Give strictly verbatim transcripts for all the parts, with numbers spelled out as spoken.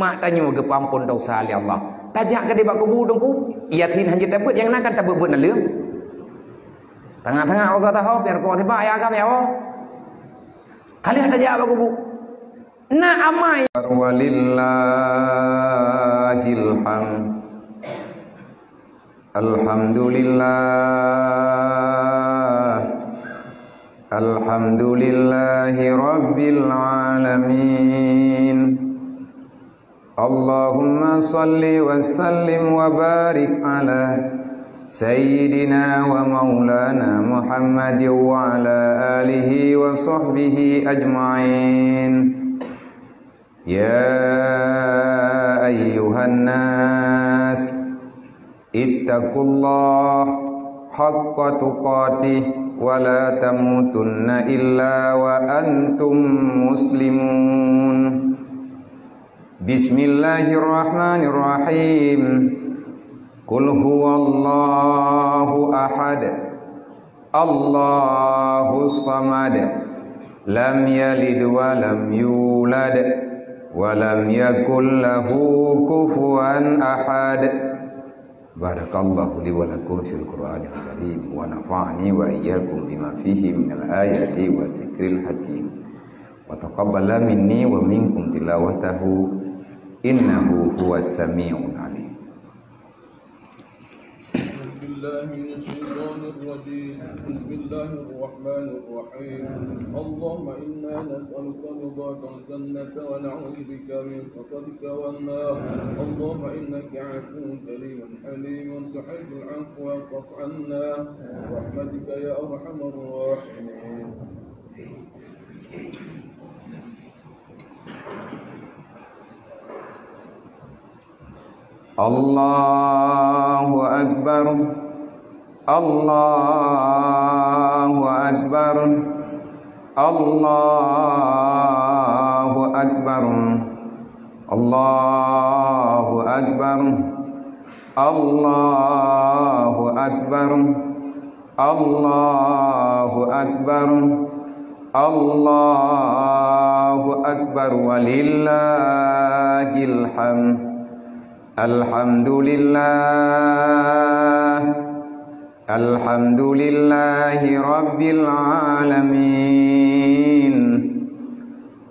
Mak tanyoe geupeuampon desya lé Allah. Tajak keudeh bak kubu teungku, yakin hanjeuet tabeuet nyang na kan tabeuet-beuet naleueng. Tangah-tangah oga taho, biar kuat tiba ya agam ya Allah. Kali ada jak bak kubu. Na amai. Walillahil hamd. Alhamdulillah. Alhamdulillahi rabbil alamin. Allahumma salli wa sallim wa barik ala sayyidina wa maulana Muhammad wa ala alihi wa sahbihi ajma'in. Ya ayyuhan nas, ittaqullah haqqa tuqatih wa la tamutunna illa wa antum muslimun. Bismillahirrahmanirrahim. Qul huwallahu ahad. Allahus samad. Lam yalid wa lam yulad. Wa lam yakul lahu kufuwan ahad. Barakallahu li wa lakum fil Qur'anil Karim wa nafa'ani wa iyyakum bima fihi minal ayati wa dzikril hakim. Wa taqabbala minni wa minkum tilawatahu innahu huwas samiul alim. أعوذ بالله من الشيطان الرجيم. بسم الله الرحمن الرحيم. اللهم إنا نسألك رضاك والجنة ونعوذ بك من سخطك والنار. اللهم إنك عفو كريم حليم تحب العفو فاعف عنا برحمتك يا أرحم الراحمين. Allahu akbar. Allahu akbar. Allahu akbar. Allahu akbar. Allahu akbar. Allahu akbar. Allahu akbar walillahil hamd. Alhamdulillah. Alhamdulillahi rabbil alamin.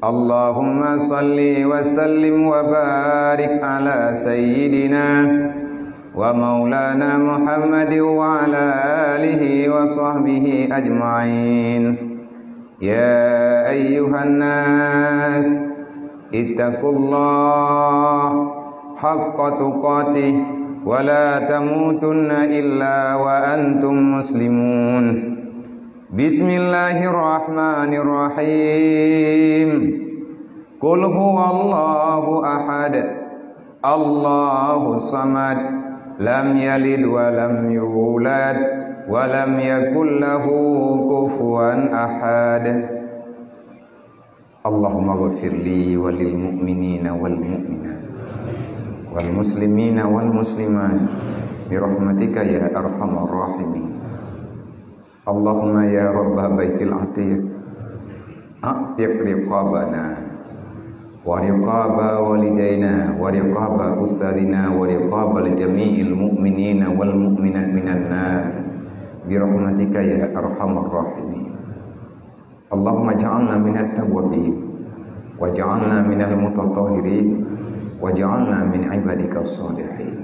Allahumma salli wa sallim wa barik ala sayyidina wa maulana Muhammad wa ala alihi wa sahbihi ajma'in. Ya ayyuhan nas, ittaqullah haqqa tuqatih wa la tamutunna illa wa antum muslimun. Bismillahirrahmanirrahim. Qul huwallahu ahad. Allahus samad. Lam yalid wa lam yulad. Wa lam yakul lahu kufuwan ahad. Allahumma ghfir li wa lil mu'minina wal mu'minat. Wal muslimina wal muslimat. Birahmatika ya arhamar rahimin. Allahumma ya Rabba Baitil Atiq, a'tiq riqabana wa riqaba walidaina wa riqaba usarina wa riqaba jami'il mu'minina wal mu'minat minan nar. Birahmatika ya arhamar rahimin. Allahumma ja'alna minat tawwabin, wa ja'alna minal mutatahhirin, wa ja'alna min ibadika salihin.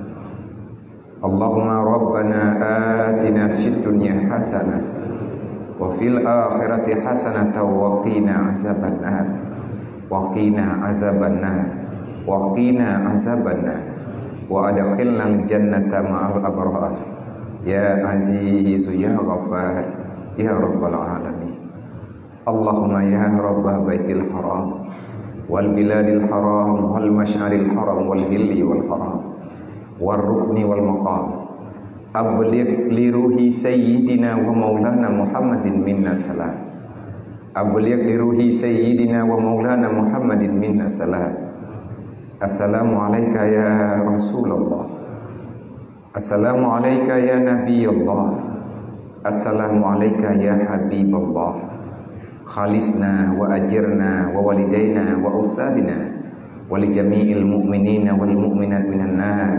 Allahumma rabbana atina fid dunya hasanah, wa fil akhirati hasanah, wa qina azaban nar, wa qina azaban nar, wa qina azaban nar, wa adkhilnal jannata ma'al abrar. Ya Azizu ya Ghaffar, ya Rabbal alamin. Allahumma ya Rabba Baitil Haram, wal biladil haram, wal masy'aril haram, wal hilli wal haram, war rukni wal maqam. Abligh li ruhi sayyidina wa maulana Muhammadin minna salam. Abligh li ruhi sayyidina wa maulana Muhammadin minna salam. Assalamu alaika ya Rasulullah. Assalamu alaika ya Nabi Allah. Assalamu alaika ya Habib Allah. Khalisna wa ajirna wa walidaina wa usabina ولجميع المؤمنين والمؤمنات من النار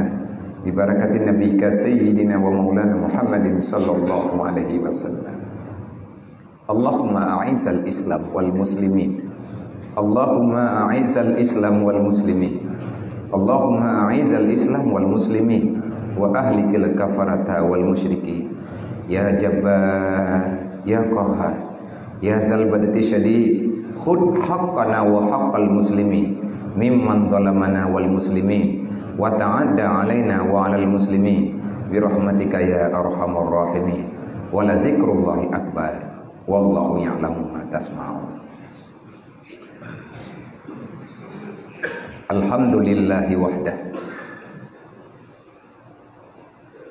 ببركة نبيك سيدنا ومولانا محمد صلى الله عليه وسلم. اللهم أعز الإسلام والمسلمين. اللهم أعز الإسلام والمسلمين. اللهم أعز الإسلام والمسلمين وأهلك الكفرة والمشركين. يا جبار، يا قهار، يا ذا البطش الشديد، خذ حقنا وحق المسلمين ممن ظلمنا والمسلمين وتعدى علينا وعلى المسلمين برحمتك يا أرحم الراحمين. ولذكر الله أكبر. والله يعلم ما تصنعون. الحمد لله وحده.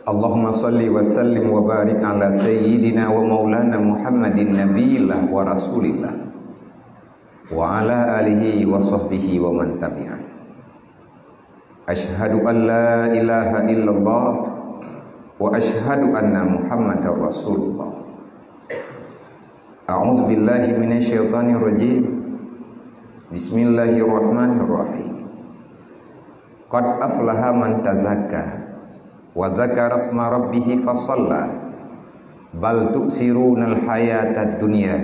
اللهم صل وسلم وبارك على سيدنا ومولانا محمد نبي الله ورسول الله وعلى آله وصحبه ومن تبعه. أشهد أن لا إله إلا الله وأشهد أن محمدا رسول الله. أعوذ بالله من الشيطان الرجيم. بسم الله الرحمن الرحيم. قد أفلح من تزكى وذكر اسم ربه فصلى. بل تؤثرون الحياة الدنيا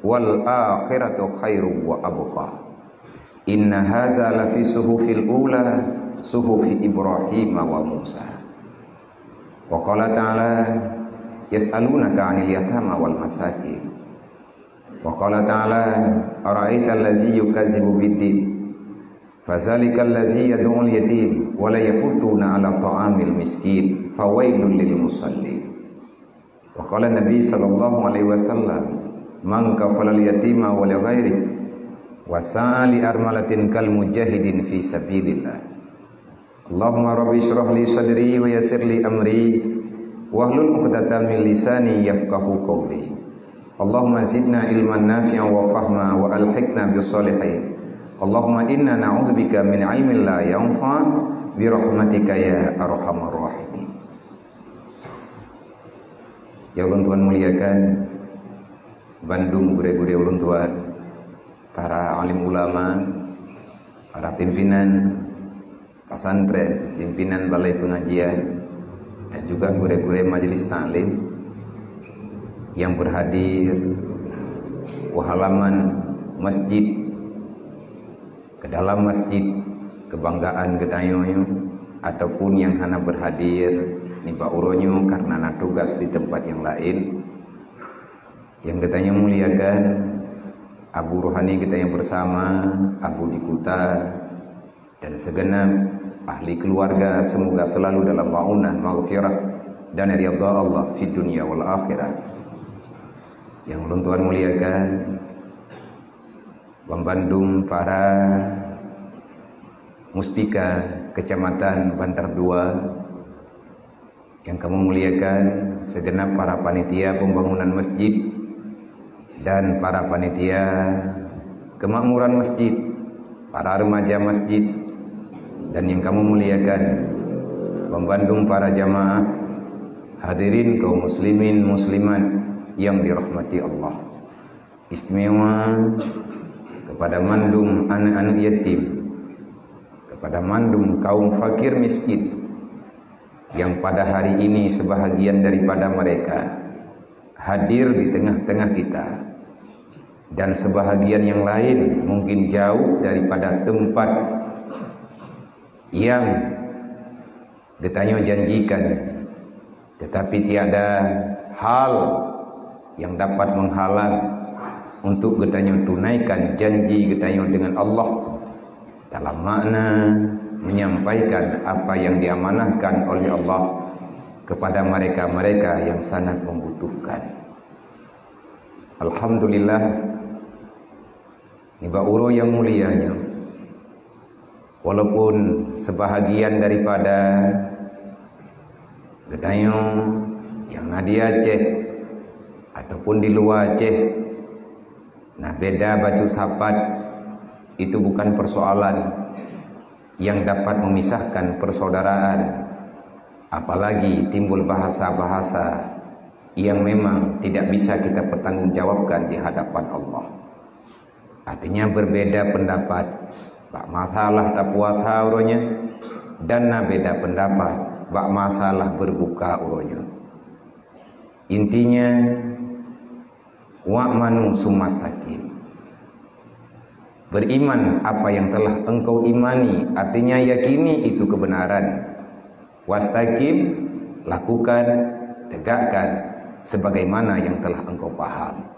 والآخرة خير وأبقى. إن هذا لفي الصحف الأولى صحف إبراهيم وموسى. وقال تعالى: يسألونك عن اليتامى والمساكين. وقال تعالى: أرأيت الذي يكذب بالدين فذلك الذي يدع اليتيم ولا يحض على طعام المسكين فويل للمصلين. وقال النبي صلى الله عليه وسلم: من كفل اليتيم ولغيره وسعى لأرملة كالمجاهد في سبيل الله. اللهم رب اشرح لي صدري ويسر لي أمري واحلل عقدة من لساني يفقهوا قولي. اللهم زدنا علما نافعا وفهما وألحقنا بالصالحين. اللهم إنا نعوذ بك من علم لا ينفع برحمتك يا أرحم الراحمين. Nyang ulôn tuan muliakan, bandum gurée-gurée ulôn tuan, para alim ulama, para pimpinan pesantren, pimpinan balai pengajian, dan juga gurée-gurée majelis taklim yang berhadir ke halaman masjid, ke dalam masjid kebanggaan geutanyoe, ataupun nyang hana berhadir nibak uroe nyoe karena na tugas di tempat yang lain. Yang geutanyoe muliakan, Abu Rohani geutanyoe bersama, Abu di Kuta, dan segenap ahli keluarga, semoga selalu dalam maunah, maghfirah, dan ridha Allah fid dunya wal akhirah. Yang ulôn tuan muliakan, bandum para muspika Kecamatan Bantar Dua, yang kamoe muliakan, segenap para panitia pembangunan masjid dan para panitia kemakmuran masjid, para remaja masjid, dan yang kamoe muliakan, bandum para jamaah, hadirin kaum muslimin muslimat yang dirahmati Allah. Istimewa kepada mandum anak-anak yatim, kepada mandum kaum fakir miskin yang pada hari ini sebahagian daripada mereka hadir di tengah-tengah kita, dan sebahagian yang lain mungkin jauh daripada tempat yang geutanyoe janjikan, tetapi tiada hal yang dapat menghalang untuk geutanyoe tunaikan janji geutanyoe dengan Allah, dalam makna menyampaikan apa yang diamanahkan oleh Allah kepada mereka-mereka yang sangat membutuhkan. Alhamdulillah, nibak uroe nyang mulia nyoe, walaupun sebahagian daripada geutanyoe nyang na di Aceh ataupun di luwa Aceh na beda bacut sapat, itu bukan persoalan yang dapat memisahkan persaudaraan, apalagi timbul bahasa-bahasa yang memang tidak bisa kita pertanggungjawabkan di hadapan Allah. Artinya, berbeda pendapat, Bak masalah tapuasa uroe nyoe dan na beda pendapat bak masalah berbuka uroe nyoe. Intinya, wa'manu summa staqim. Beriman apa yang telah engkau imani, artinya yakini itu kebenaran. Wastaqim, lakukan, tegakkan sebagaimana yang telah engkau paham.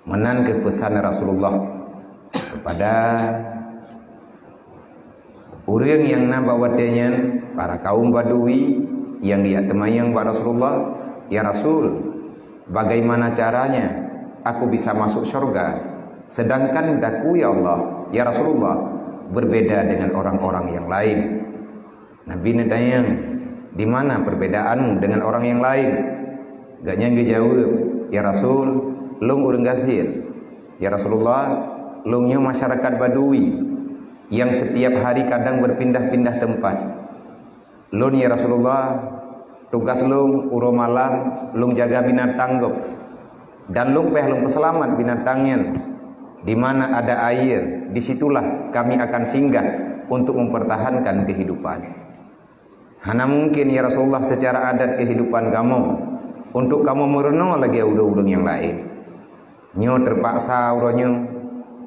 Meunan keuh pesan Rasulullah kepada ureuëng nyang na bak watée nyan, para kaum Badui nyang geujak teumanyong bak Rasulullah, "Ya Rasul, bagaimana caranya aku bisa masuk syurga, sedangkan daku, ya Allah, ya Rasulullah, berbeda dengan orang-orang yang lain?" Nabi neutanyong, "Di mana perbedaanmu dengan orang yang lain?" Gobnyan geujaweueb, "Ya Rasul, lôn ureuëng gasien. Ya Rasulullah, lôn nyoe masyarakat Badui yang setiap hari kadang berpindah-pindah tempat. Lôn, ya Rasulullah, tugas lôn uroe malam lôn jaga binatang gob. Dan lôn péh lôn peuseulamat binatang nyan. Di mana ada air, di situlah kami akan singgah untuk mempertahankan kehidupan." "Hana mungkin, ya Rasulullah, secara adat kehidupan kamoe untuk kamoe meurunoe lagée ureuëng-ureuëng nyang laén. Nyoe terpaksa uroe nyoe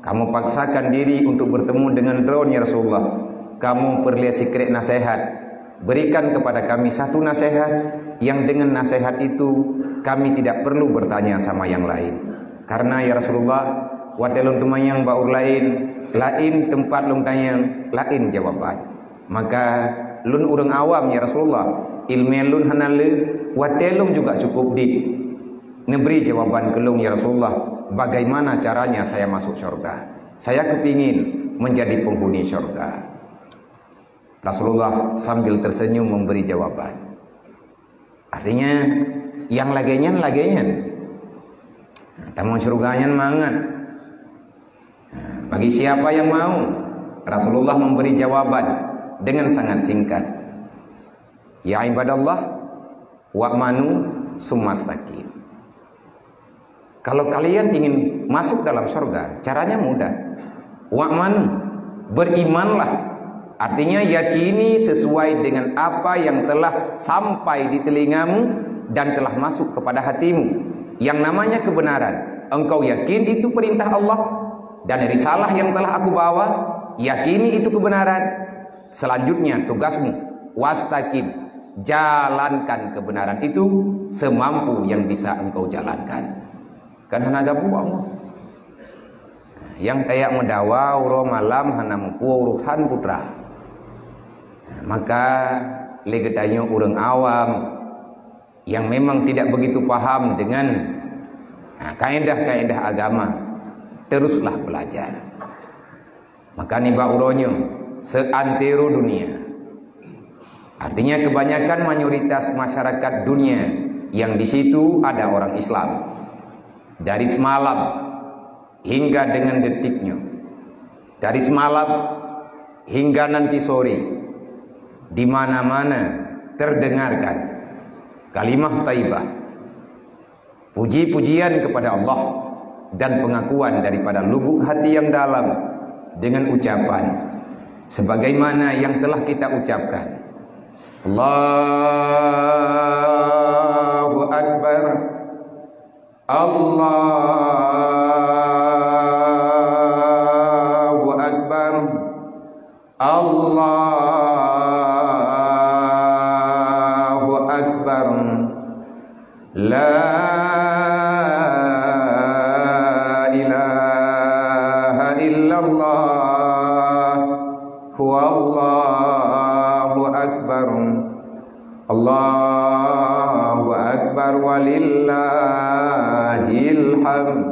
kamoe paksakan diri untuk bertemu dengan Droeneuh, ya Rasulullah. Kamoe peureulée sikrék naseuhat. Berikan kepada kami satu naseuhat yang dengan naseuhat itu kami tidak perlu bertanya sama yang lain. Karena, ya Rasulullah, watée lôn teumanyong bak ureuëng laén, laén teumpat lôn tanyong, laén jawaban. Maka lôn ureuëng awam, ya Rasulullah, ileumé lôn hana le, watée lôn juga cukup dit. Neubri jawaban keu lôn, ya Rasulullah, bagaimana caranya saya masuk syurga? Saya kepingin menjadi penghuni syurga." Rasulullah sambil tersenyum memberi jawaban. Artinya, yang lagée nyan, lagée nyan. Nah, tamong syurga nyan mangat. Nah, bagi siapa yang mau, Rasulullah memberi jawaban dengan sangat singkat. "Ya ibadallah, wa'manu summa staqim." Kalau kalian ingin masuk dalam surga, caranya mudah. Wa'manu, berimanlah. Artinya, yakini sesuai dengan apa yang telah sampai di telingamu dan telah masuk kepada hatimu. Yang namanya kebenaran, engkau yakin itu perintah Allah dan risalah yang telah aku bawa, yakini itu kebenaran. Selanjutnya, tugasmu, wastaqim, jalankan kebenaran itu semampu yang bisa engkau jalankan. Kan hana gabuang. Nyang tajak meudawa uroe malam hana muphom urusan putra. Maka lé geutanyoe ureuëng awam yang memang tidak begitu paham dengan, ha, kaedah-kaedah agama, teruslah belajar. Maka nibak uroe nyoe, seantero dunia, artinya kebanyakan mayoritas masyarakat dunia yang di situ ada orang Islam, dari semalam hingga dengan detik nyoe, dari semalam hingga nanti sore, di mana-mana terdengarkan kalimah thaibah, puji-pujian kepada Allah, dan pengakuan daripada lubuk hati yang dalam dengan ucapan sebagaimana yang telah kita ucapkan. Allahu Akbar. Allahu Akbar. Allahu Akbar. La ilaha illallah. Huwallahu akbar. Allahu akbar walillahil hamd.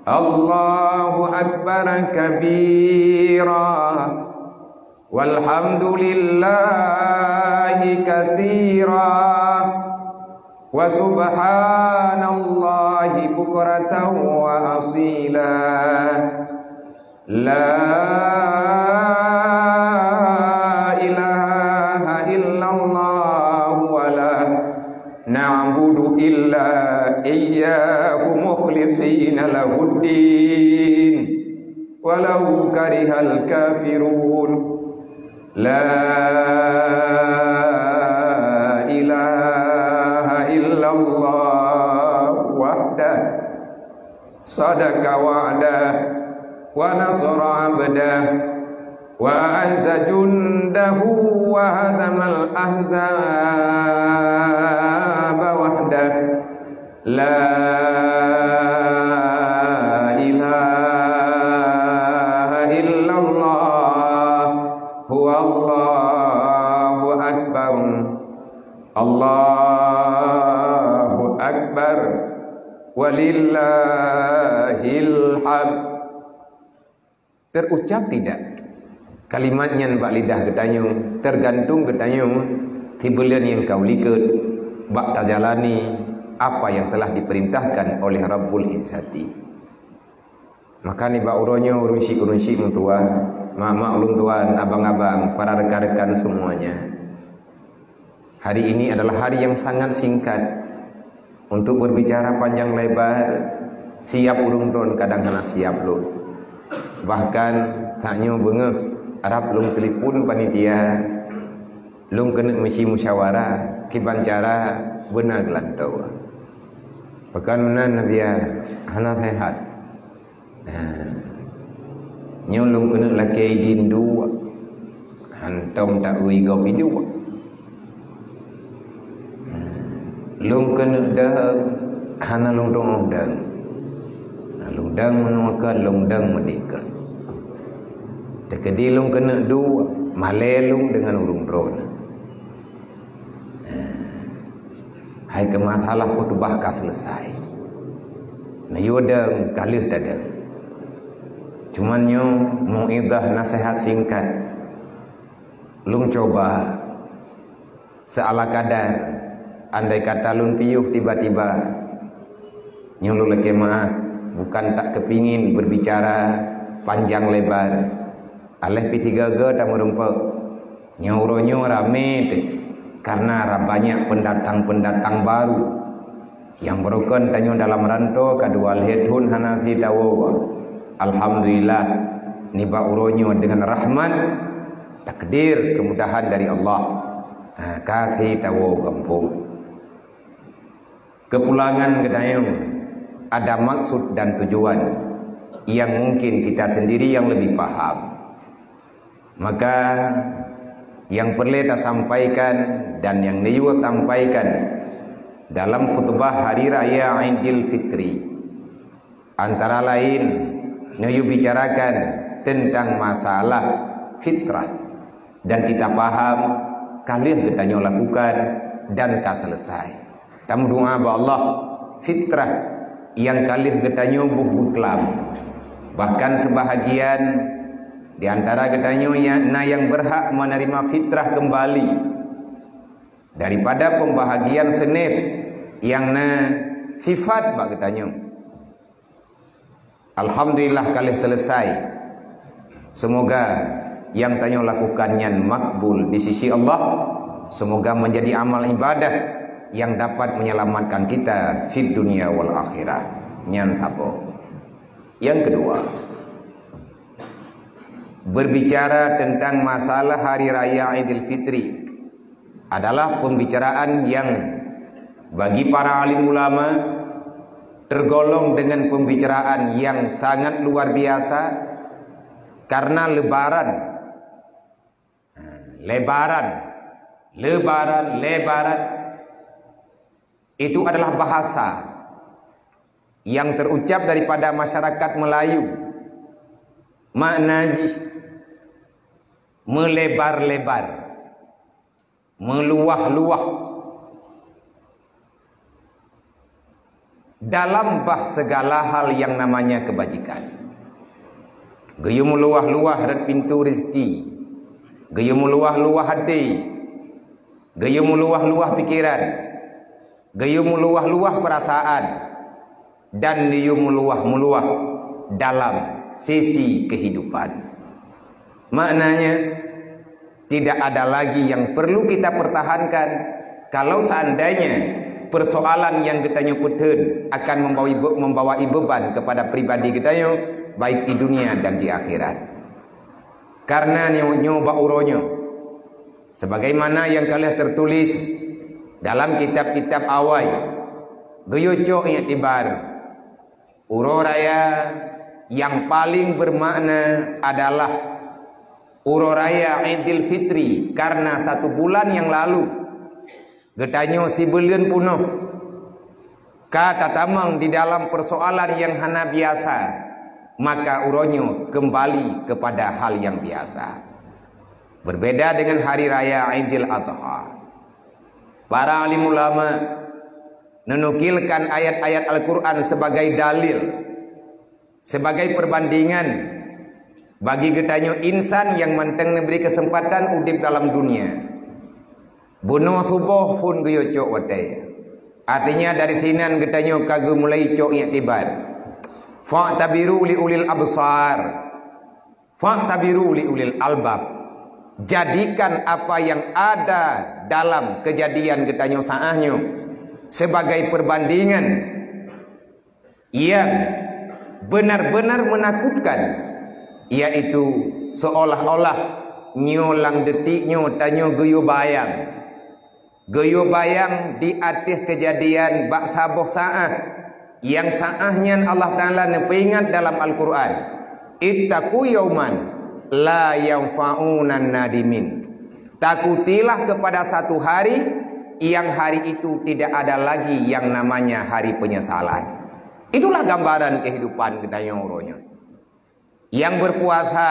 Allahu akbar kabira. Walhamdulillahi katsira. Wa subhanallahi bukratan wa asila. La ilaha illallah wa la na'budu illa iyyahu mukhlishina lahuddin. ولو كره الكافرون. لا إله إلا الله وحده، صدق وعده، ونصر عبده، وأعز جنده، وهزم الأحزاب وحده. لا إله إلا الله. هو الله أكبر. الله أكبر. ولله الحمد. Terucap tidak kalimat nyan bak lidah geutanyoe, tergantung geutanyoe sibuleuen nyang ka u likot bak tajalani apa yang telah diperintahkan oleh Rabbul Izzati. Maka nibak uroe nyoe, ureueng syik-ureueng syik meutuah, mak-mak ulôn tuan, abang-abang, para rekan-rekan semuanya. Hari ini adalah hari yang sangat singkat. Untuk berbicara panjang lebar, siap ureueng droen kadang hana siap lom. Bahkan, tanyoe beungoh, rab lôn telepon panitia, lôn keuneuk meusi musyawarah, kiban cara beuna geulantoe. Pakon meunan, Nabiya, hana sehat. Nah, nyoe lôn keuneuk lakée idin duek, hantom taeu gob idin. Nah, lôn keuneuk deueng, hana lôn tuoh deueng. Nah, lôn deueng meunoe keuh, lôn deueng meudeh keuh. Teukeudi lôn keuneuk duek, malée lôn deungon ureueng droen. Hai keu masalah khutbah ka selesai. Neuyue deueng ka lheueh tadeueng. Cuman nyoe mauidhah naseuhat singkat. Lôn cuba seala kadar, andai kata lôn piôh tiba-tiba. Nyoe lôn lakée meu'ah, bukan tak keupingin berbicara panjang lebar. Aléh pih tiga-tiga tameureumpok. Nyoe uroe nyoe ramé teuh, karena ra-, banyak pendatang-pendatang baru. Nyang beurukon tanyoe dalam rantô ka dua lhée thon hana si tawoe. Alhamdulillah, nibak uroe nyoe deungon rahmat, takdir, kemudahan dari Allah, ha, ka si tawoe gampông. Kepulangan geutanyoe ada maksud dan tujuan yang mungkin kita sendiri yang lebih paham. Maka, nyang peureulée tasampaikan dan nyang neuyue sampaikan dalam khutbah Hari Raya Idul Fitri, antara lain neuyue bicarakan teuntang masalah fitrah. Dan kita paham, ka lheueh geutanyoe lakukan dan ka selesai. Tameudoa bak Allah, fitrah nyang ka lheueh geutanyoe boh beuklam. Bahkan seubahagian di antara geutanyoe nya na nyang beurhak meuneurima fitrah keumbali daripada peumbahagian seuneh nyang na sifat bak geutanyoe. Alhamdulillah, ka lheueh selesai. Semoga nyang tanyoe lakukan nyan makbul di sisi Allah. Semoga menjadi amal ibadah yang dapat menyelamatkan kita fid dunya wal akhirah. Nyan saboh. Yang kedua, berbicara tentang masalah Hari Raya Idul Fitri adalah pembicaraan yang bagi para alim ulama tergolong dengan pembicaraan yang sangat luar biasa, karena lebaran, lebaran, lebaran, lebaran itu adalah bahasa yang terucap daripada masyarakat Melayu. Makna jih meulebar-lebar, meuluwah-luwah dalam bah segala hal yang namanya kebajikan. Geuyue meuluwah-luwah rot pintoe rezeki, geuyue meuluwah-luwah até, geuyue meuluwah-luwah pikeran, geuyue meuluwah-luwah peurasaan, dan geuyue meuluwah-meuluwah dalam sisi kehidupan. Maknanya, tidak ada lagi yang perlu kita pertahankan kalau seandainya persoalan nyang geutanyoe peutheun akan membawa, membawa beban kepada pribadi geutanyoe, baik di dunia dan di akhirat. Karena nyoe, nyoe bak uroe nyoe, sebagaimana nyang ka lheueh teutuléh dalam kitab-kitab awai, geuyue cok iktibar, uroe raya nyang paléng beumakna adalah uroe raya Idul Fitri, karena satu bulan nyang lalu geutanyoe sibuleuen peunoh ka tatamong di dalam peusoalan nyang hana biasa, maka uroe nyoe keumbali keupada hal nyang biasa. Berbeda dengan hari raya Idul Adha. Para alim ulama neunukilkan ayat-ayat Al-Quran sebagai dalil, sebagai perbandingan bagi geutanyoe insan nyang mantong neubri keuseumpatan udeb dalam dunia. Bunoe suboh phon geuyue cok watée. Artinya, dari sinan geutanyoe ka geumulai cok iktibar. Fa'tabiru li ulil absar. Fa'tabiru li ulil albab. Jadikan apa yang ada dalam kejadian geutanyoe saat nyoe sebagai perbandingan yang benar-benar menakutkan, yaitu seolah-olah nyoe lam detik nyoe tanyoe geuyue bayang. Geuyue bayang di ateueh keujadian bak saboh saát, nyang saát nyan Allah Taala neupeuingat dalam Al-Quran, "Ittaqu yauman la yanfa'unan nadimin." Takutilah kepada satu hari, yang hari itu tidak ada lagi yang namanya hari penyesalan. Itulah gambaran kehidupan geutanyoe uroe nyoe. Nyang berpuasa,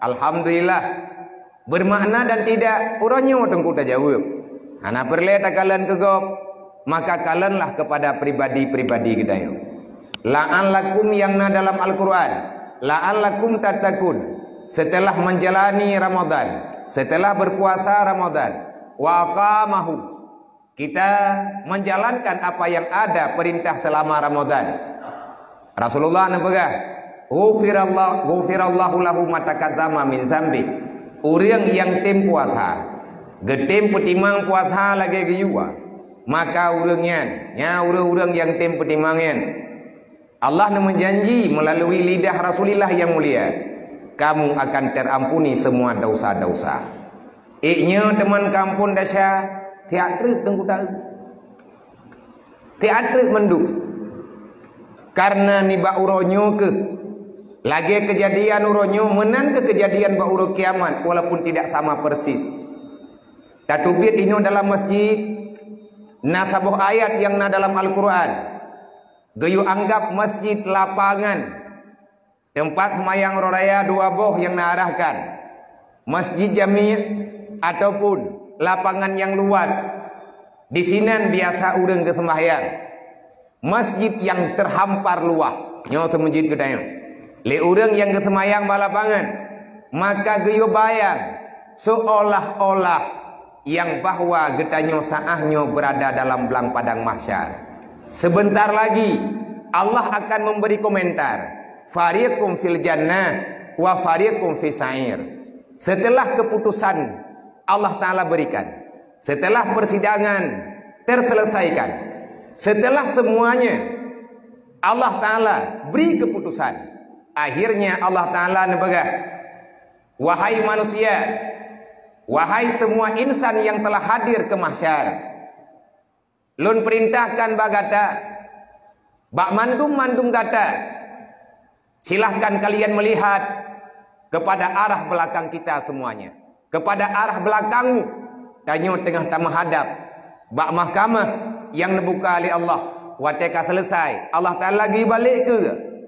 alhamdulillah. Bermakna dan tidak, uroe nyoe teungku tajaweueb. Hana peureulée takalon keu gob, maka kalonlah kepada pribadi-pribadi geutanyoe. La'allakum nyang na dalam Al-Quran, la'allakum tattaqun. Setelah menjalani Ramadan, setelah berpuasa Ramadan, wa aqamahu, kita menjalankan apa yang ada perintah selama Ramadan. Rasulullah neupeugah, "Ghufirallah-, ghufirallahu lahu ma taqaddama min zambi." Ureuëng nyang tem puasa, geutem peutimang puasa lagée geuyue, maka ureuëng nyan, nya ureuëng-ureuëng nyang tem peutimang nyan, Allah neumeujanji meulalu lidah Rasulillah nyang mulia, "Kamu akan terampuni semua dosa-dosa." Ék nyoe teuma ka amphon desya, tiak treuk teungku taeu. Tiak treuk mandum. Karena nibak uroe nyoe keuh, lagée keujadian uroe nyoe meunan keuh keujadian bak uroe kiamat, walaupun tidak sama persis. Tateubiet inoe dalam masjid, na saboh ayat nyang na dalam Al-Quran. Geuyue anggab masjid lapangan, teumpat seumayang uroe raya dua boh nyang na arahkan, masjid jami' ataupun lapangan nyang luas. Disinan biasa ureuëng geuseumbahyang. Masjid nyang teuhampar luwah, nyoe seumeujid geutanyoe. Lé ureuëng nyang geuseumbahyang bak lapangan, maka geuyue bayang seolah-olah nyang bahwa geutanyoe saát nyoe beurada dalam blang padang mahsyar. Sebentar lagi, Allah akan memberi komentar, "Fariqum fil jannah wa fariqum fis sa'ir." Setelah keputusan Allah Taala berikan, setelah persidangan terselesaikan, setelah semuanya Allah Taala beri keputusan, akhirnya Allah Taala neupeugah, "Wahai manusia, wahai semua insan yang telah hadir ke mahsyar, Lôn peurintahkan bak gata, bak mandum-mandum gata, silahkan kalian melihat kepada arah belakang kita semuanya, kepada arah belakangmu." Tanyoe teungoh tameuhadab bak mahkamah nyang neubuka lé Allah. Watée ka seuleusoe, Allah Taala geubalek keu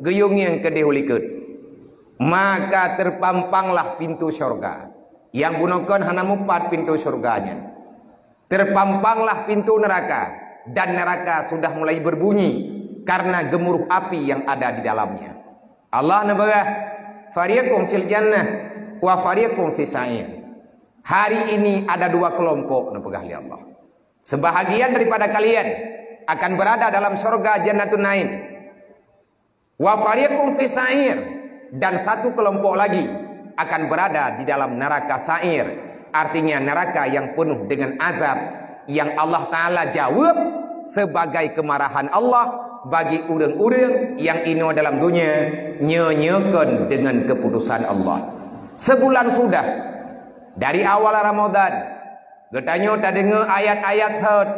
geuyue ngieng keudeh u likot. Maka teupampanglah pintoe syeuruga. Nyang bunoe kon hana mupat pintoe syeuruga nyan. Teupampanglah pintoe neuraka, dan neuraka sudah mulai berbunyi karena gemuruh api yang ada di dalamnya. Allah neupeugah, "Fariqum fil jannah wa fariqum fis sa'ir." Hari ini ada dua kelompok, neupeugah lé Allah. Sebahagian daripada kalian akan berada dalam syurga Jannatun Naim. "Wa fariqum fis sa'ir," dan satu kelompok lagi akan berada di dalam neraka Sa'ir, artinya neraka yang penuh dengan azab, yang Allah Taala jawab sebagai kemarahan Allah bagi ureuëng-ureuëng nyang inoe dalam dunia, nyoe-nyoe kon deungon keuputosan Allah. Sebulan sudah dari awal Ramadan, geutanyoe tadeungoe ayat-ayat thot.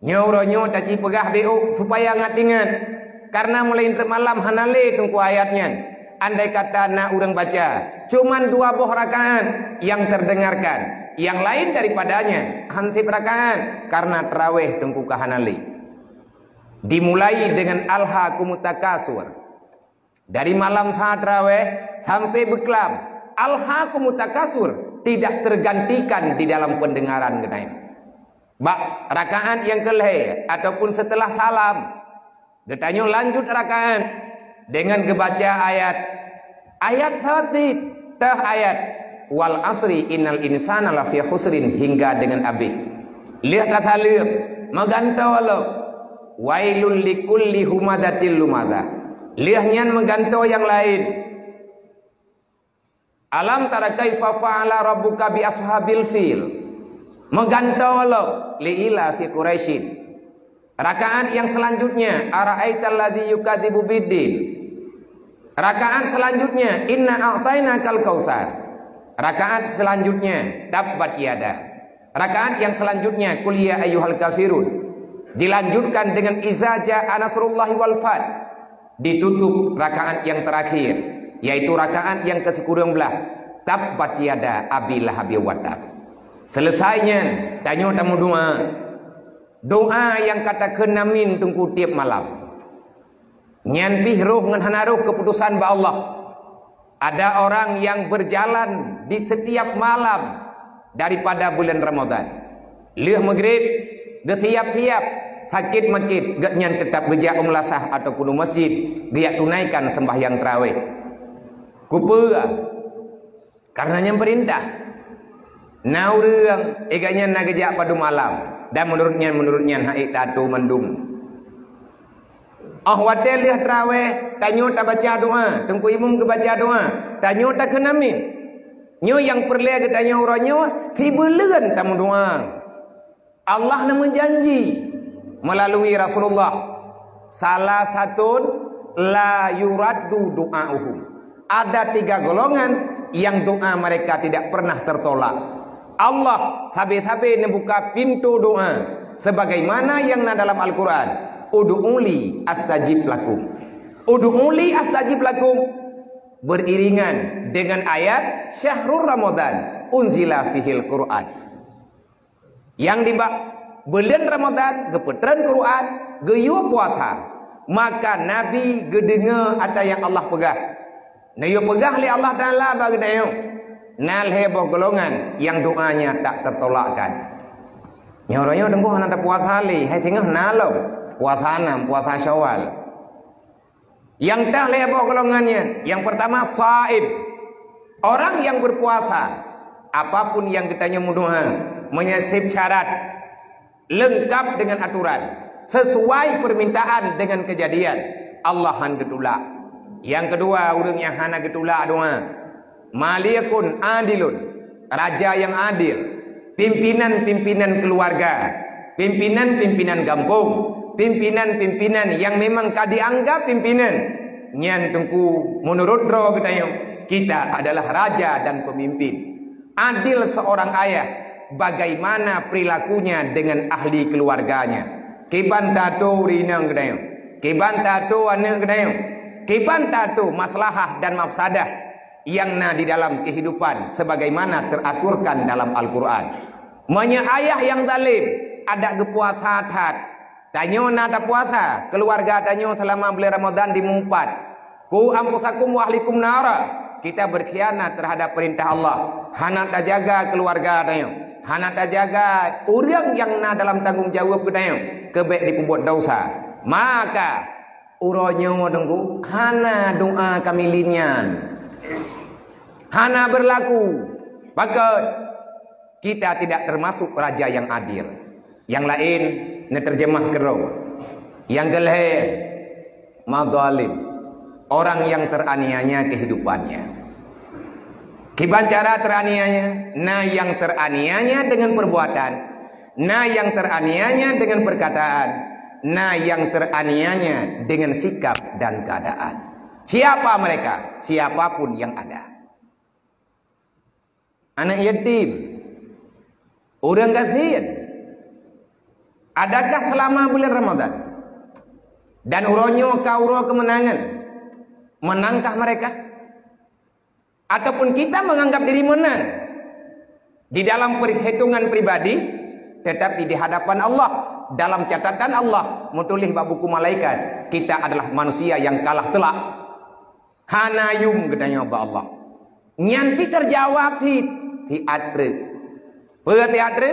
Nyoe uroe nyoe taci peugah beuh supaya ngat-ingat, karena mulai teuk malam hana lé teungku ayat nyan. Andai kata na ureuëng baca cuman dua boh rakaat yang terdengarkan, yang lain daripadanya hansip rakaat karena tarawih teungku ka hana lé. Dimulai dengan alhakumut takasur. Dari malam that tarawih sampai beuklam, alhakumut takasur tidak tergantikan di dalam pendengaran geutanyoe. Bak rakaat nyang keulhée ataupun setelah salam, geutanyoe lanjut rakaat dengan geubaca ayat, ayat thot, teuh ayat, "Wal asri innal insana lafi khusrin" hingga dengan abéh. Lheueh tasaleuem, meugantoe lom, "Wailul likulli humazatil lumazah." Lheueh nyan meugantoe nyang laén, "Alam tara kaifa fa'ala rabbuka bi ashabil fil." Meugantoe lom, "Li ila fi Quraisyin." Rakaat yang selanjutnya, "Ara'aital ladzi yukadzibu biddin." Rakaat selanjutnya, "Inna a'tainakal kautsar." Rakaat selanjutnya, "Tabbat yada." Rakaat yang selanjutnya, "Qul ya ayyuhal kafirun." Dilanjutkan dengan "Iza jaa nasrullahi wal fath." Ditutup rakaat yang terakhir, yaitu rakaat yang kesikureueng blah, "Tabbat yada Abi Lahab wa tab." Selesai nyan, tanyoe tameudoa. Doa nyang ka takheun amin teungku tiep malam. Nyan pih roh ngon hana roh keuputosan bak Allah. Ada orang yang berjalan di setiap malam daripada bulan Ramadan. Lheueh Maghrib, geusiap-siap, sakét makét, gobnyan teutap geujak u meulasah ataupun u masjid, geujak tunaikan sembahyang tarawih. Kupeue? Karena nyan peurintah. Na ureuëng, eh, gobnyan na geujak padum malam, dan meunurot nyan, meunurot nyan, han ék tato mandum. Óh watée lheueh tarawih, tanyoe tabaca doa, teungku imum geubaca doa, tanyoe takheun amin. Nyoe nyang peureulée geutanyoe uroe nyoe, sibeuleuen tameudoa. Allah na meujanji melalui Rasulullah, "Salasatun la yuraddu du'auhum." Ada tiga golongan yang doa mereka tidak pernah tertolak. Allah sabe-sabe neubuka pintoe doa sebagaimana yang na dalam Al-Quran, "Ud'uli astajib lakum." "Ud'uli astajib lakum" beriringan dengan ayat, "Syahrul Ramadan unzila fihil Quran." Nyang nibak buleuen Ramadan geupeutreun Quran, geuyue puasa, maka Nabi geudeungoe ata nyang Allah peugah. Neuyue peugah lé Allah Taala bak geutanyoe, na lhée boh golongan nyang doanya tak tertolakkan. Nyoe uroe nyoe teungku hana tapuasa lé, hai singoh na lom puasa nam, puasa Syawal. Nyang teuh lhée boh golongan nyan, nyang peurtama saim. Orang yang berpuasa, apapun yang geutanyoe meudoa, meunyoe seb syarat, leungkap dengan aturan, sesuai permintaan dengan kejadian, Allah han geutulak. Nyang keudua, ureuëng nyang hana geutulak doa, "Malikun adilun", raja nyang adil, pimpinan-pimpinan keuluwarga, pimpinan-pimpinan gampông, pimpinan-pimpinan nyang memang ka dianggap pimpinan, nyan teungku meunurot droe geutanyoe, kita adalah raja dan pemimpin. Adil seorang ayah, bagaimana perilakunya dengan ahli keluarganya? Kiban tato ureuëng inong geutanyoe, kiban tato aneuëk geutanyoe, kiban tato maslahah dan mafsadah nyang na di dalam kehidupan sebagaimana teraturkan dalam Al-Quran. Meunyoe ayah nyang zalim, adak geupuasa that. Tanyoe na tapuasa, keuluwarga tanyoe seulama buleuen Ramadan dimeuupat. "Qu anfusakum wa ahlikum nara." Kita berkhianat terhadap perintah Allah. Hana tajaga keuluwarga tanyoe. Hana tajaga ureuëng nyang na dalam tanggong jaweueb geutanyoe, keu bék jipeubuet desya. Maka, uroe nyoe teungku, hana doa kamilin nyan. Hana berlaku. Pakon? Kita tidak termasuk raja yang adil. Nyang laén neuteurjeumah keudroe. Nyang keulhée, madhalim, orang yang teraniaya kehidupannya. Kiban cara teraniaya, na nyang teraniaya dengan perbuatan, Na yang teraniayanya dengan perkataan, na yang teraniayanya dengan sikap dan keadaan. Siapa mereka? Siapapun yang ada. Anak yatim, ureuëng gasien. Adakah selama bulan Ramadan dan uroe nyoe ka uroe kemenangan, menangkah mereka? Ataupun kita menganggap diri menang di dalam perhitungan pribadi, tetapi di hadapan Allah, dalam catatan Allah, meutuléh bak buku malaikat, kita adalah manusia yang kalah telak. Hana yum geutanyoe bak Allah. Nyan pih teujawab cit, cit atra. Peue cit atra?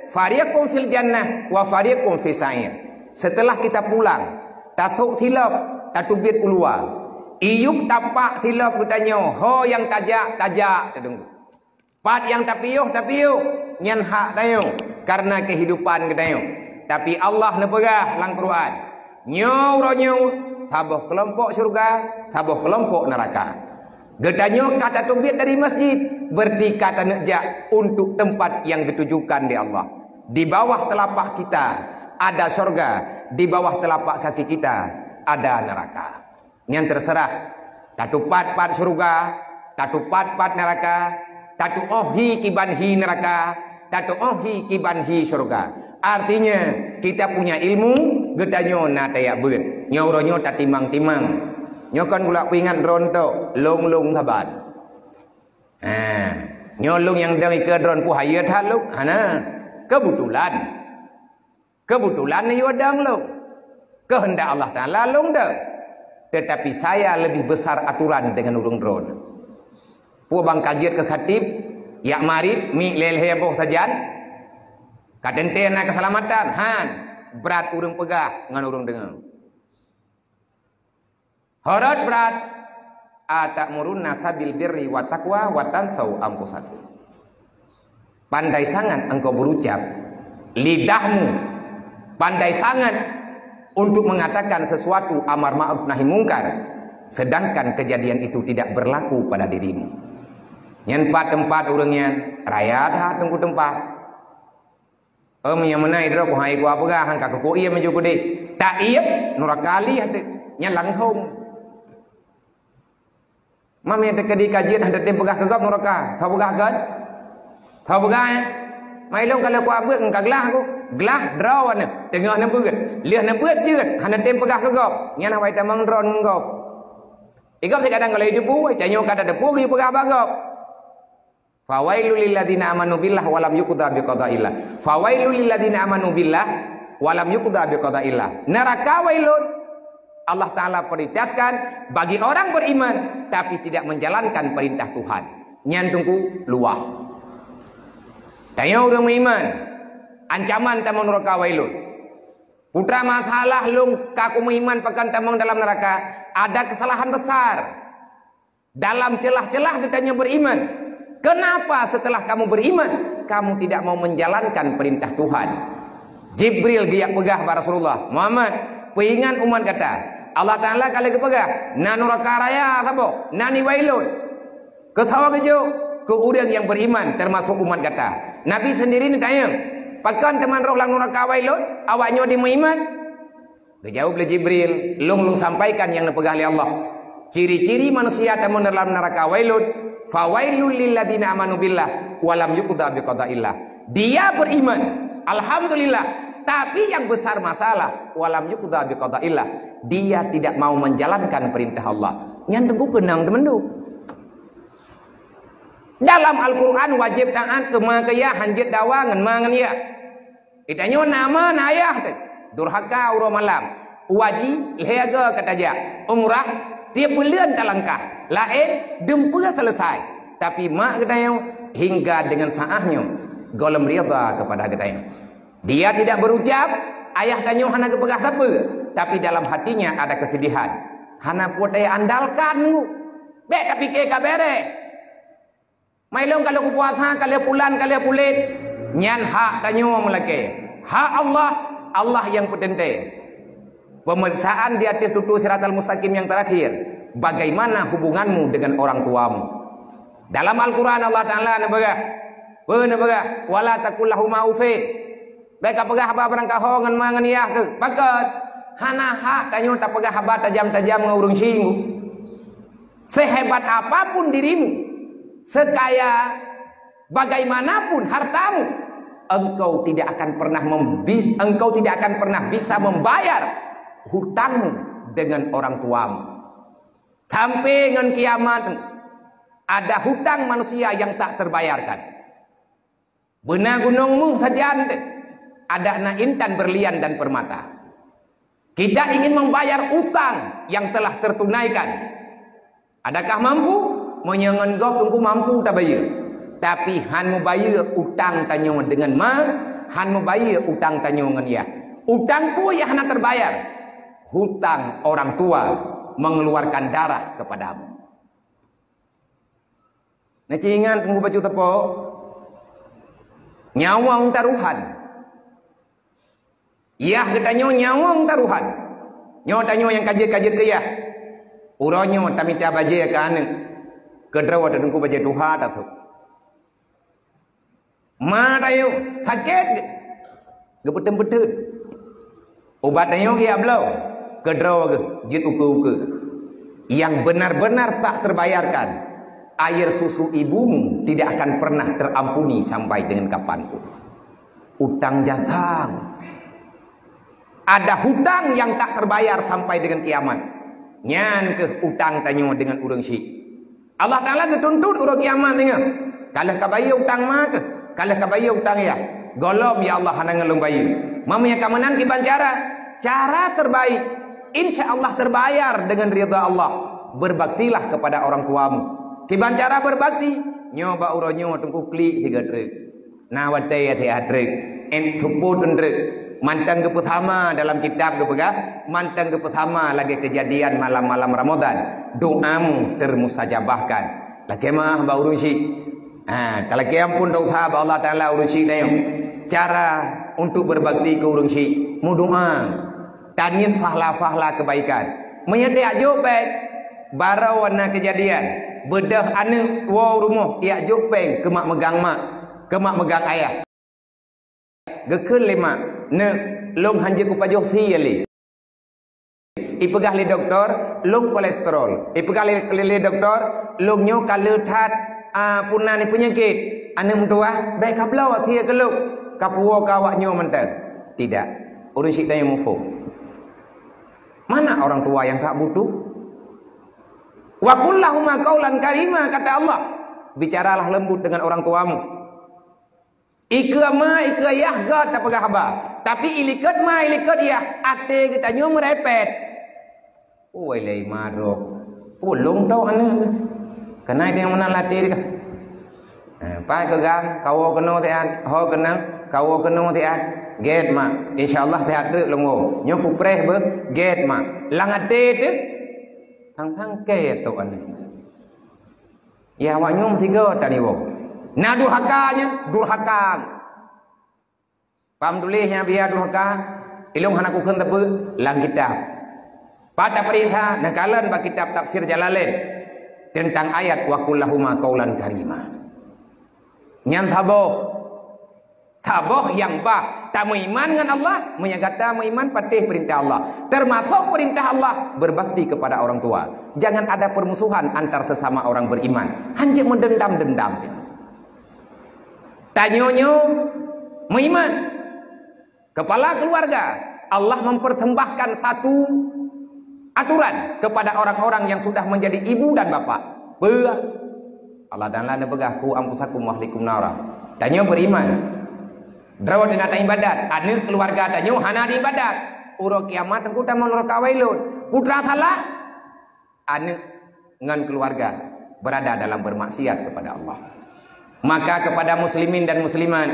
Fariqun fil jannah wa fariqun fis sa'ir. Setelah kita pulang, tasôk silop, tateubiet u luwa. Iyup tapak silop geutanyoe, ho nyang tajak, tajak, teudeungoe. Pat nyang tapiôh, tapiôh, nyan hak tanyoe, kareuna keuhidupan geutanyoe. Tapi Allah neupeugah lam Quran, nyoe uroe nyoe, saboh keulompok syeuruga, saboh keulompok neuraka. Geutanyoe ka tateubiet dari masjid, berarti ka taneuk jak untuk tempat yang ditujukan di Allah. Di bawah telapak kita ada syeuruga, di bawah telapak kaki kita ada neuraka. Nyan teuseurah. Tatupat-pat syeuruga, tatupat-pat neuraka, tatuoh hi kiban hi neuraka, tatuoh hi kiban hi syeuruga. Artinya, kita punya ilmu, geutanyoe na tajak beuet. Nyoe uroe nyoe tatimang-timang. Nyoe kon gulak peuingat droeneuh tok, lôn-lôn saban. Ha, nyoe lôn nyang dong ikeue droeneuh peue hayeu that lôn? Hana. Keubeutulan. Keubeutulan neuyue dong lôn. Keuheundak Allah Taala lôn dong. Tetapi saya lebih besar aturan dengan ureuëng droeneuh. Peue ban ka jeuet keu khatib, jak marit, miet lhèe-lhèe boh sajan, ka teuntèe na keuseulamatan, han, brat ureuëng peugah ngon ureuëng deungoe. Horot brat, "Ata'muruna nasa bil birri wa taqwa wa tansau anfusakum." Pandai sangat engkau berucap, lidahmu pandai sangat untuk mengatakan sesuatu amar ma'ruf nahi mungkar, sedangkan kejadian itu tidak berlaku pada dirimu. Nyan pat teumpat ureuëng nyan, raya that teungku teumpat. Em, nyang meunan droe ku hai ku peugah, han ka keupeue ie meujeuet keudeh. Tak ie, nuraka lih até. Nyan langsong. Mam nyang teukeudi ka jeuet han teutem peugah keu gob nuraka. Tho peugah kon? Tho peugah, eh? Mai lôn ka lheueh kuabeuet ngon ka glah ku. Glah droe nyoe, teungoh neubeuet. Lheueh neubeuet jeuet, hana tem peugah keu gob. Nyan awai tamong droe ngon gob. Di gob sikadang ka lheueh jeubu, tanyoe ka tateupeue geupeugah bak gob. Fawailul lilladzina amanu billah wa lam yuqda biqadaillah. Fawailul lilladzina amanu billah wa lam yuqda biqadaillah. Neraka wailun, Allah Taala prioritaskan bagi orang beriman tapi tidak menjalankan perintah Tuhan. Nyan teungku luwah. Tanyoe ureuëng meuiman, ancaman tamong neraka wailun. Putra masalah lôn ka ku meuiman pakon tamong dalam neraka, ada kesalahan besar. Dalam celah-celah geutanyoe beriman. Kenapa setelah kamu beriman, kamu tidak mau menjalankan perintah Tuhan? Jibril geujak peugah bak Rasulullah, "Muhammad, peuingat umat gata. Allah Taala ka lheueh geupeugah, na nuraka raya saboh, na ni wailun. Keusoe geujok keu ureuëng nyang beriman, teumasok umat gata." Nabi sendiri neutanyong, "Pakon teuma roh lam nuraka wailun, awaknyoe di meuiman?" Geujaweueb lé Jibril, "Lôn, lôn sampaikan nyang neupeugah lé Allah. Ciri-ciri manusia tamong dalam neraka wailun, fawailul lilladzina amanu billah wa lam yuqda biqadaillah." Dia beriman, alhamdulillah, tapi yang besar masalah, wa lam yuqda biqadaillah, dia tidak mau menjalankan perintah Allah. Nyan teungku keunong teumandum. Dalam Al-Quran wajéb taát keu ma keu yah, hanjeuet dawa ngon ma ngon yah. Geutanyoe na ma na yah teuh, durhaka uroe malam. Waji lhèe go ka tajak, umrah tiep buleuen talangkah, laén dumpeue seuleusai. Tapi mak geutanyoe hingga deungon saáh nyoe gohlom ridha keupada geutanyoe. Dia tidak berucap, ayah tanyoe hana geupeugah sapeue, tapi dalam hatinya ada kesedihan. Hana peue teuandalkan, Teungku. Bèk tapike ka bèrèh. Mai lôn ka lheueh kupuasa, ka lheueh pulan, ka lheueh pulet. Nyan hak tanyoe meulakèe. Hak Allah, Allah nyang peuteuntèe. Pemeriksaan di ateueh tutoe Siratal Mustaqim nyang teurakhir, bagaimana hubunganmu dengan orang tuamu? Dalam Al-Quran Allah Taala neupeugah, peue neupeugah, "Wala taqul lahuma uffin." Bék kapeugah haba barangkaho ngon ma ngon yah keuh. Pakon? Hana hak tanyoe tapeugah haba tajam-tajam ngon ureuëng syik. Sehebat apapun dirimu, sekaya bagaimanapun hartamu, engkau tidak akan pernah membi-, engkau tidak akan pernah bisa membayar hutangmu dengan orang tuamu. Sampai ngon kiamat, ada hutang manusia yang tak terbayarkan. Beuna gunong méuh sajan teuh, adak na intan berlian dan permata. Kita ingin membayar utang yang telah tertunaikan. Adakah mampu? Meunyoe ngon gob teungku mampu tabayeue. Tapi han mubayeue utang tanyoe deungon ma, han mubayeue utang tanyoe ngon yah. Utang peue nyang hana terbayar? Hutang orang tua mengeluarkan darah kepadamu. Nah, ci ingat teungku bacut teupok, nyawöng taruhan. Yah geutanyoe nyawöng taruhan. Nyoe tanyoe nyang ka jeuet-ka jeuet keu yah. Uroe nyoe tamita bajée keu aneuëk. Keudroe teungku bajée tuha tasôk. Ma tanyoe sakét geuh, geupeuteun-peuteun. Ubat tanyoe geujak bloe, keudroe geuh jeuet ukeue-ukeue. Yang benar-benar tak terbayarkan, air susu ibumu tidak akan pernah terampuni sampai dengan kapanpun. Utang jasa. Ada hutang yang tak terbayar sampai dengan kiamat. Nyan keuh utang tanyoe deungon ureuëng syik. Allah Taala geutuntut uroe kiamat singoh. Ka lheueh kabayeue utang ma keuh, ka lheueh kabayeue utang yah. Gohlom, ya Allah, hana ngon lôn bayeue. Meunyoe ka meunan kiban cara? Cara terbaik, insya Allah terbayar dengan ridha Allah. Berbaktilah kepada orang tuamu. Kiban cara berbakti? Nyoe bak uroe nyoe teungku klik sigoe treuk. Na watée siat treuk, eh, seupôt treuk. Mantong geupeusama dalam kitab geupeugah, mantong geupeusama lagée keujadian malam-malam Ramadan. Doamu termustajabahkan. Lakée meu'ah bak ureuëng syik. Ha, talakée amphon desya bak Allah Taala ureuëng syik tanyoe. Cara untuk berbakti keu ureuëng syik, meudoa. Taniet fahla-fahla kebaikan. Meunyoe tajak jok péng, baroe na keujadian, beudôh aneuëk woe rumoh, jak jok péng keu mak meugang mak, keu mak meugang ayah. Geukheun lé mak, "Neuk, lôn hanjeuet kupajoh sie lé." Ipeugah lé dokto, "Lôn kolesterol." Ipeugah lé, lé, lé dokto, "Lôn nyoe ka le that, a, peue nan peunyakét." Aneuëk meutuwah, "Bék kabloe sie keu lôn, kapuwoe keu awak nyoe mantong." Tidak. Ureuëng syik tanyoe muphom. Mana orang tua yang tak butuh? "Wa qul lahuma qaulan karima," kata Allah. Bicaralah lembut dengan orang tuamu. Ikeue ma, ikeue yah göt tapeugah haba. Tapi ilikot ma, ilikot yah, até geutanyoe meurepet. Woi lé marok. Ulông tôk aneuëk geuh. Keunan nyang meunan lam até geuh. Eh, pat keugang, kawoe keunoe siat, ho keunoe, kawoe keunoe siat. Gét mak. Insya Allah siat treuk lôn woe. Nyoe pupreh beuh, gét mak. Lam até teuh, thang-thang kée tôk aneuëk. Ya, awak nyoe meusigoe taniwoe. Na durhaka nyan, durhaka. Paham tuléh nyang biha durhaka? Ilông hana kukheun teupeu lam kitab. Pat tapeurintah neukalon bak kitab Tafsir Jalalain teuntang ayat "Wa qul lahuma qaulan karima." Nyan saboh. Saboh nyang bah tameuiman ngon Allah, meunyoe gata meuiman patéh peurintah Allah. Teumasok peurintah Allah, berbakti kepada orang tua. Jangan ada permusuhan antar sesama orang beriman. Hanjeuet meudendam-dendam. Tanyoe nyoe meuiman. Kepala keluarga, Allah mempersembahkan satu aturan kepada orang-orang yang sudah menjadi ibu dan bapak. Peue? Allah Taala neupeugah, "Qu anfusakum wa ahlikum nara." Tanyoe beriman. Droe teuh na taibadat, aneuëk keluarga tanyoe hana diibadat. Uroe kiamat teungku tamong nuraka wailun. Putra salah, aneuëk ngon keluarga berada dalam bermaksiat kepada Allah. Maka kepada muslimin dan muslimat,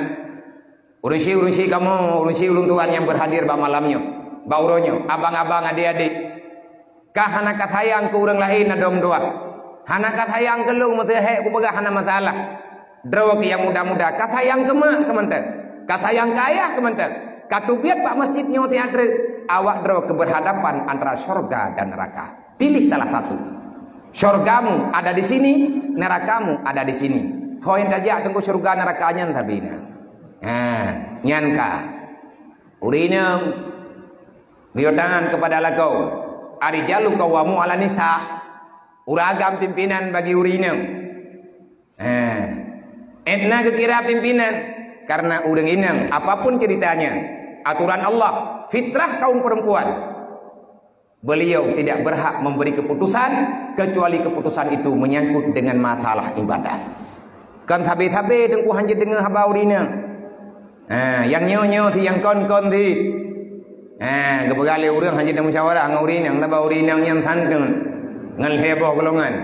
ureuëng syik-ureuëng syik kamoe, ureuëng syik ulôn tuan nyang berhadir bak malam nyoe, bak uroe nyoe, abang-abang, adik-adik, ka hana ka sayang keu ureuëng laén na dong dua. Hana ka sayang keu lôn meuseuhek kupeugah hana masalah. Droe keuh nyang muda-muda ka sayang keu mak keu mantong, ka sayang keu ayah keu mantong, ka teubiet bak masjid nyoe siat treuk, awak droe keuh berhadapan antara syurga dan neraka. Pilih salah satu. Syurgamu ada di sini, nerakamu ada di sini. Ho nyang tajak teungku syurga neraka nyan sabe na. Ha, nyan ka. Ureueng inong, geuyue tangan keupada lakoe. Ar-rijalu qawwamu 'alan nisa. Ureueng agam pimpinan bagi ureueng inong. Eh, étna geukira pimpinan karena ureueng inong, apapun ceritanya, aturan Allah, fitrah kaum perempuan. Beliau tidak berhak memberi keputusan kecuali keputusan itu menyangkut dengan masalah ibadah. Kon sabe-sabe teungku hana deungoe haba ureueng inong. Ha, nyang nyoe-nyoe si nyang kon-kon si. Ha, geupeugah lé ureueng hana musyawarah ngon ureueng inong, sabab ureueng inong nyan santun ngon lhèe boh golongan.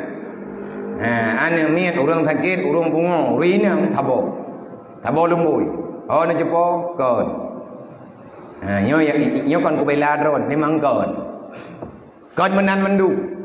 Ha, aneuk miet, ureueng sakét, ureueng pungo, ureueng inong saboh. Saboh lumbôi. Oh, na cepo kon. Ha, nyoe, nyoe kon kubela droe, memang kon. Kon meunan mandum.